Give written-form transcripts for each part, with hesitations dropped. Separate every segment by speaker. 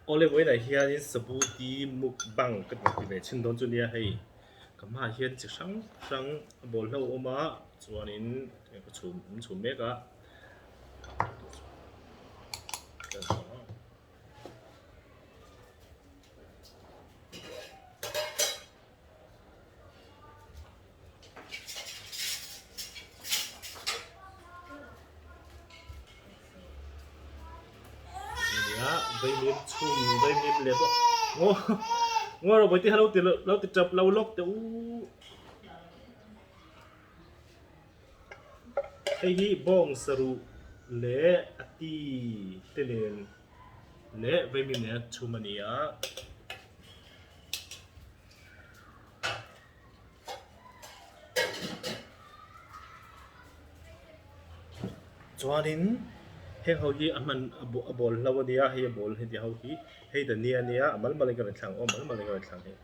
Speaker 1: Awle vawiinah hianin sabuti mukbang ka ti ve chhin dawn chu nia hei ka hmaah hian chi hrang hrang a bawl hlo a awm a chuanin ka chhum an chhum mek a. Nia vaimim chhum vaimim leh pawh ngaw ngaw rawh bawihte kha lo ti lo ti tap lo lawk teh u hei hi bawng saruh leh a ti te nen leh vaimim nena chhum a ni a. Chuanin heng ho hi a hman a bawl hlo a nia hei a bawl heti ho hi hei dhania a nia a mal malin ka rawn thlang aw a mal malin ka rawn thlang hei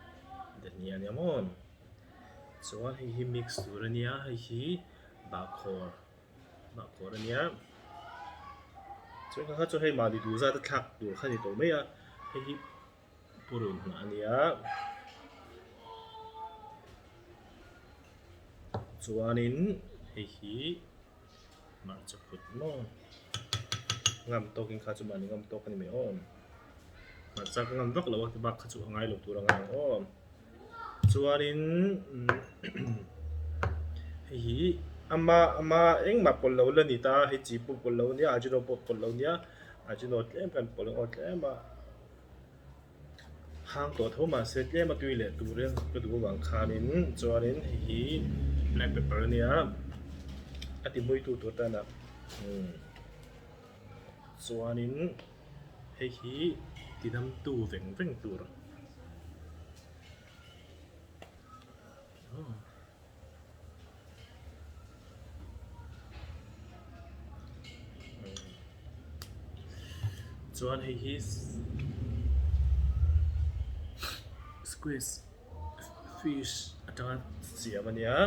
Speaker 1: dhania a nia maw chuan hei hi mix tur a nia hei hi bahkhawr bahkhawr a nia chuan kha kha chu hei mahni duh zat a thlak tur kha a ni tawh mai a hei hi. Purun hnah a nia. Chuanin hei hi hmarcha phut maw ngam tawkin kha chu mahni ngam tawk a ni mai aw. Hmarcha ka ngam vak lo a ti bak kha chu a ngai lo tur a ngai ang aw. Chuanin hei hi ama ama engmah pawlh lo la ni ta hei chi pawh pawlh lo a nia ajino pawh pawlh lo a nia ajino tlem kan pawlh ang aw tlem a. Hang tawh tho mahse tlem a tui leh turin ka duh avang khanin chuanin hei hi black pepper a nia a ti hmuitu tur tan a umm chuanin hei hi ti damtu veng veng tur. Chuan hei hi squeeze fish atanga siam a nia.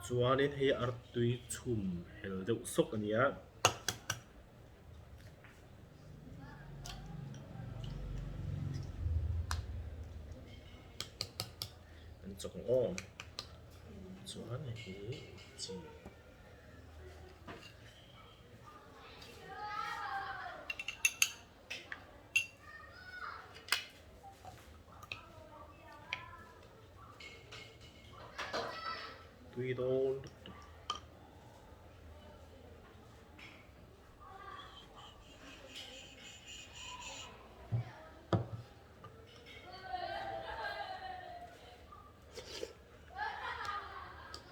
Speaker 1: Chuanin hei artui chhum hel deuh sawk a nia. An chawk ang aw chuan hei hi chi tui dawn lutuk.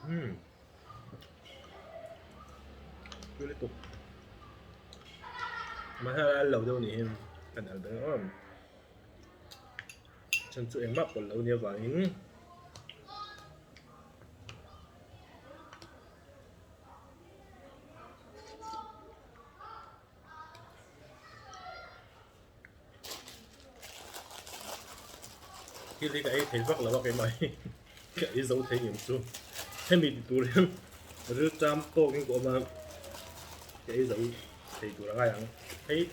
Speaker 1: Umm tui lutuk mahse a al lo deuh ni hi kan al beng em chhan chu engmah pawlh lo nia vangin. Thil hi ka ei thei vak lo a keimah hi ka ei zo thei ngem chu hemi ti tur hian rilṭam tawkin ka awm a ka ei zo thei tur a ngai ang hei.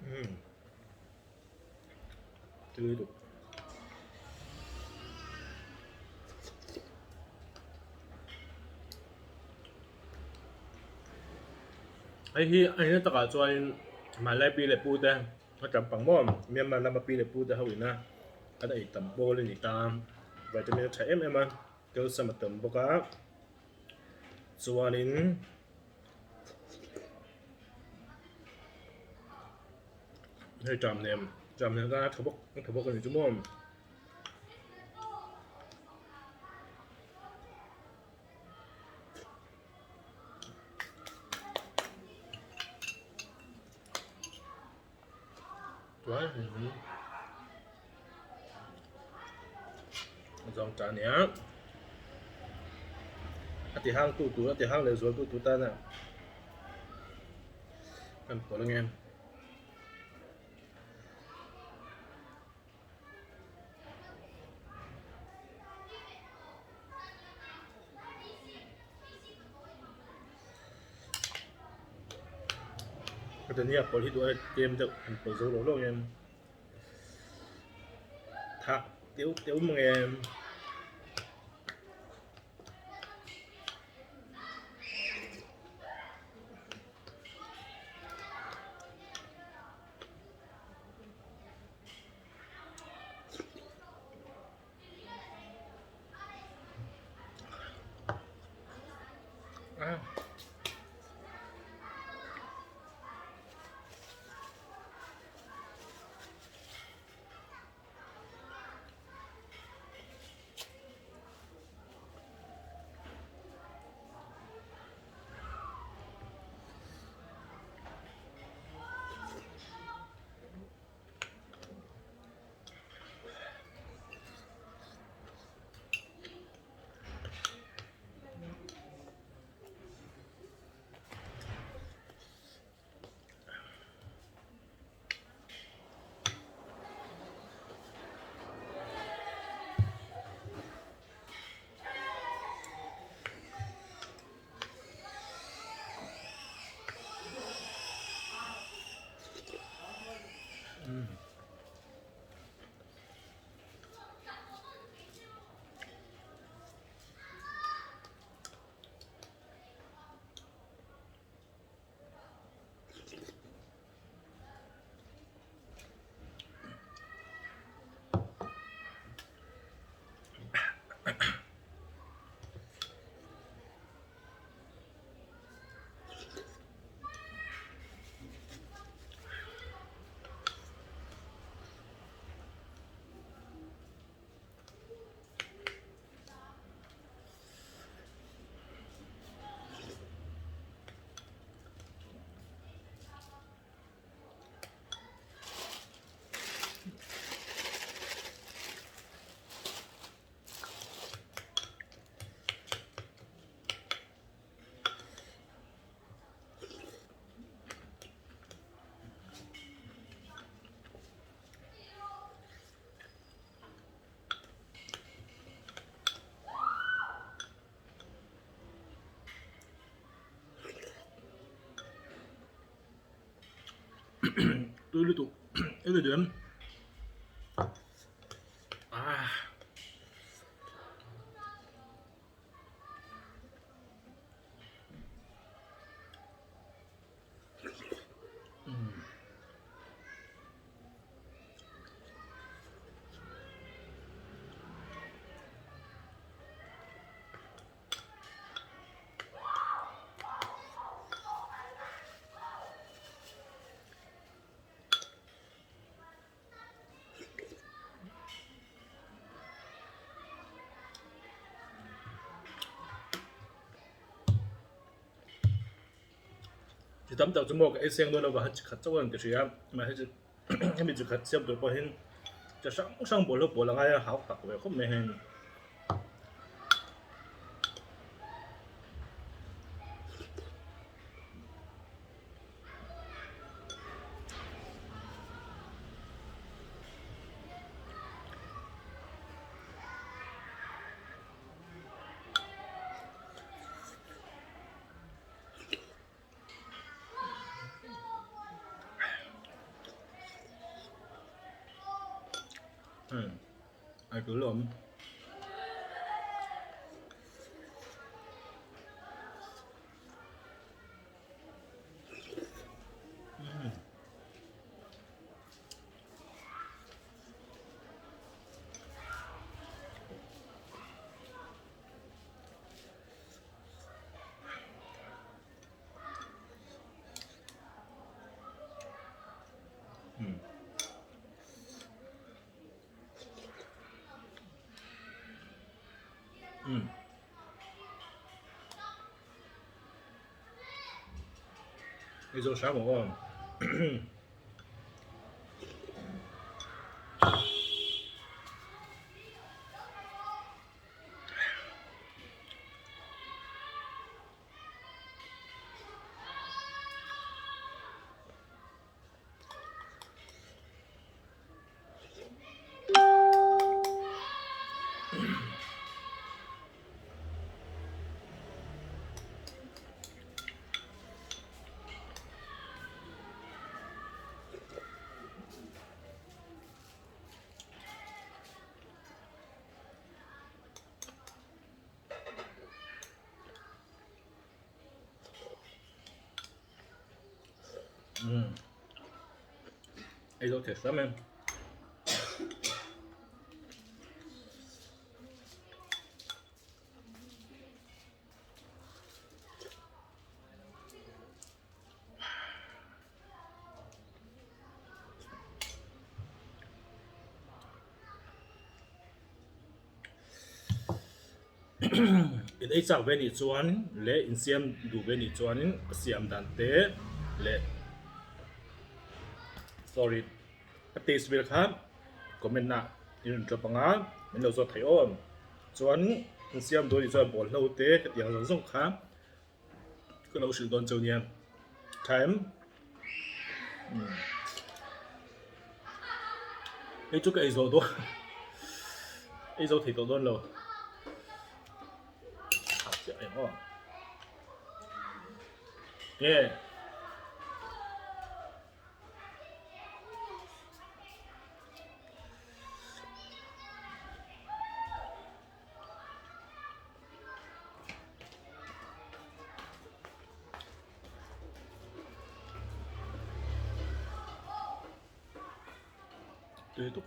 Speaker 1: Umm tui lutuk. Hei hi a eng takah chuanin hmanlai pi leh pu te a tam pang maw Myanmar lama pi leh pu te ho ina an ei tam pawl a ni ta vitamin a tha em em a calcium a tam bawk a chuanin hei ṭam nem ṭam nem tan a tha bawk a tha bawk a ni chu maw. Zawng ta ania. A ti hang tu tur a ti hang leh zual tu tur tana kan pawlh ange. Dhania pawlh hi duh a tlem deuh an pawlh zo lo lo em thak teuh teuh mang em. Tui lutuk em ni duh em ah. Chi tam tak chu maw ka ei seng dawn lo va chi khat chauh a rawn ti hria mahse hemi chi khat siam tur pawhin chi hrang hrang bawlhlo pawl a ngai a hau tak ve khawp mai heng. Ai tul awm. Ei zawh hram ang aw. Ei zawh thei hram em. In ei chak ve nih chuan leh in siam duh ve nih chuanin a siam dan te leh sorry a taste vel kha comment ah in rawn drop ang a min lo zawt thei awm chuan in siam duh nih chuan bawlhlo te hetiang zawng zawng kha Ka lo hrilh dawn cheu nia. Tha em? Hei chu ka ei zawh dawn. Ei zo thei tawh dawn lo. Tha chiah em aw. Nge. Tui tuk.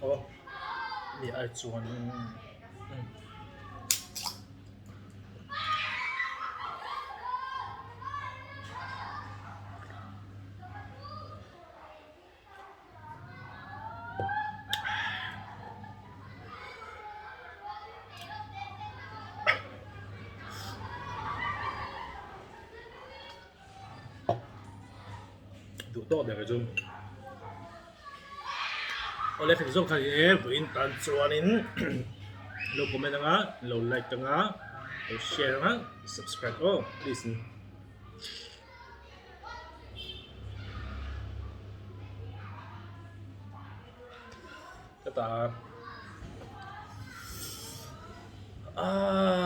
Speaker 1: Aw mi ai chuanin Duh tawk der chu awle khat zawk kha ni e vawiin tan chuanin lo comment anga lo like anga lo share anga subscribe aw please in. Tata. Ah.